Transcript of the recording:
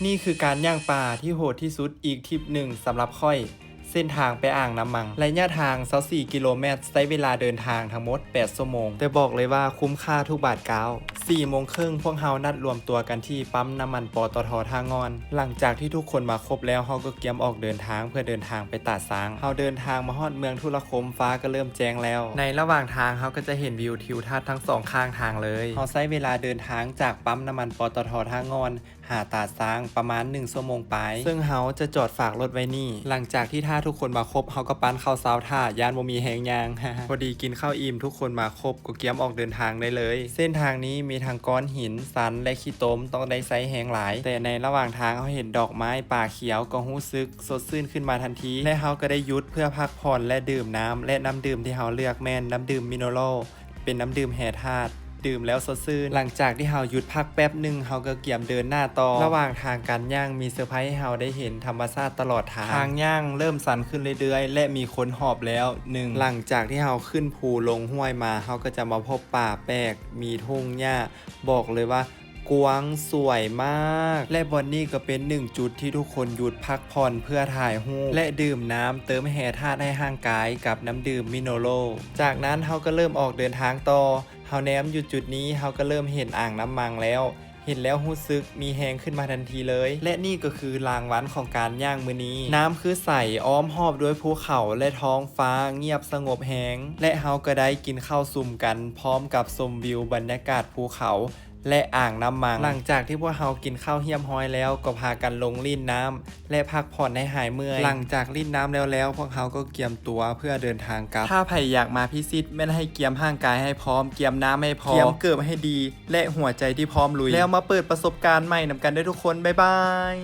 ນີ້ຄືການຍ່າງປ່າທີ່ໂຫດທີ່ສຸດອີກທຣິບໜຶ່ງສຳລັບຂ້ອຍ. ເສັ້ນທາງໄປອ່າງນ້ຳມັງ ໄລຍະທາງຊາວສີ່ກິໂລແມັດ ໃຊ້ເວລາເດີນທາງທັງໝົດແປດຊົ່ວໂມງ, ແຕ່ບອກເລີຍວ່າຄຸ້ມຄ່າທຸກບາດກ້າວ. ສີ່ໂມງເຄິ່ງ ພວກເຮົານັດລວມຕົວກັນທີ່ປ້ຳນ້ຳມັນ ປຕທ ທ່າງ່ອນ. ຫຼັງຈາກທີ່ທຸກຄົນມາຄົບແລ້ວ, ເຮົາກໍກຽມອອກເດີນທາງເພື່ອເດີນທາງໄປຕາດຊ້າງ. ເຮົາເດີນທາງມາຮອດເມືອງທຸລະຄົມ, ຟ້າກໍເລີ່ມແຈ້ງແລ້ວ. ໃນລະຫວ່າງທາງ, ເຮົາກໍຈະເຫັນວິວທິວທັດທັງສອງຂ້າງທາງເລີຍ. ເຮົາໃຊ້ເວລາເດີນທາງຈາກປ້ຳນ້ຳມັນ ປຕທ ທ່າງ່ອນ ຫາຕາດຊ້າງປະມານໜຶ່ງຊົ່ວໂມງປາຍ, ເຊິ່ງເຮົາຈະຈອດຝາກລົດໄວ້ນີ້. ຫຼັງຈາກທີ່ຖ້າທຸກຄົນມາຄົບ, ເຮົາກໍປັ້ນເຂົ້າເຊົ້າຖ້າ, ຢ້ານບໍ່ມີແຮງຍ່າງ. ພໍດີກິນເຂົ້າອີ່ມ, ທຸກຄົນມາຄົບ, ກໍກຽມອອກເດີນທາງໄດ້ເລີຍ. ເສັ້ນທາງນີ້ມີທັງກ້ອນຫີນ, ຊັນ ແລະ ຂີ້ຕົມ, ຕ້ອງໄດ້ໃຊ້ແຮງຫຼາຍ. ແຕ່ໃນລະຫວ່າງທາງ, ເຮົາເຫັນດອກໄມ້ປ່າຂຽວ, ກໍຮູ້ສຶກສົດຊື່ນຂຶ້ນມາທັນທີ, ແລະ ເຮົາກໍໄດ້ຢຸດເພື່ອພັກຜ່ອນ ແລະ ດື່ມນ້ຳ, ແລະ ນ້ຳດື່ມທີ່ເຮົາເລືອກແມ່ນນ້ຳດື່ມມິນເນອຣ ເປັນນ້ຳດື່ມແຮ່ທາດ, ດື່ມແລ້ວສົດຊື່ນ. ຫຼັງຈາກທີ່ເຮົາຢຸດພັກແປັບໜຶ່ງ, ເຮົາກໍກຽມເດີນໜ້າຕໍ່. ລະຫວ່າງທາງການຍ່າງມີເຊີໄພໃຫ້ເຮົາໄດ້ເຫັນທຳມະຊາດຕະຫຼອດທາງ. ທາງຍ່າງເລີ່ມຊັນຂຶ້ນເລື້ອຍໆ ແລະ ມີຄົນຫອບແລ້ວໜຶ່ງ. ຫຼັງຈາກທີ່ເຮົາຂຶ້ນພູລົງຫ້ວຍມາ, ເຮົາກໍຈະມາພົບປ່າແປກ, ມີທົ່ງຫຍ້າ, ບອກເລີຍວ່າ ກວ້າງສວຍມາກ ແລະ ບ່ອນນີ້ກໍເປັນໜຶ່ງຈຸດທີ່ທຸກຄົນຢຸດພັກຜ່ອນເພື່ອຖ່າຍຮູບ ແລະ ດື່ມນ້ຳເຕີມແຮ່ທາດໃຫ້ຮ່າງກາຍກັບນ້ຳດື່ມມິນເນອຣ. ຈາກນັ້ນເຮົາກໍເລີ່ມອອກເດີນທາງຕໍ່. ເຮົາແນມຢູ່ຈຸດນີ້ ເຮົາກໍເລີ່ມເຫັນອ່າງນ້ຳມັງແລ້ວ. ເຫັນແລ້ວຮູ້ສຶກມີແຮງຂຶ້ນມາທັນທີເລີຍ ແລະ ນີ້ກໍຄືລາງວັນຂອງການຍ່າງມື້ນີ້. ນ້ຳຄືໃສ, ອ້ອມຮອບດ້ວຍພູເຂົາ ແລະ ທ້ອງຟ້າງຽບສະຫງົບແຮງ ແລະ ເຮົາກໍໄດ້ກິນເຂົ້າຊຸມກັນ ພ້ອມກັບຊົມວິວບັນຍາກາດພູເຂົາ ແລະ ອ່າງນ້ຳມັງ. ຫຼັງຈາກທີ່ພວກເຮົາກິນເຂົ້າຮຽບຮ້ອຍແລ້ວ ກໍພາກັນລົງຫຼິ້ນນ້ຳ ແລະ ພັກຜ່ອນໃຫ້ຫາຍເມື່ອຍ. ຫຼັງຈາກຫຼິ້ນນ້ຳແລ້ວໆ ພວກເຮົາກໍກຽມຕົວເພື່ອເດີນທາງກັບ. ຖ້າໃຜຢາກມາພິຊິດ ແມ່ນໃຫ້ກຽມຮ່າງກາຍໃຫ້ພ້ອມ, ກຽມນ້ຳໃຫ້ພໍ, ກຽມເກີບໃຫ້ດີ ແລະ ຫົວໃຈທີ່ພ້ອມລຸຍ. ແລ້ວມາເປີດປະສົບການໃໝ່ນຳກັນເດີ້ທຸກຄົນ. ບາຍບາຍ.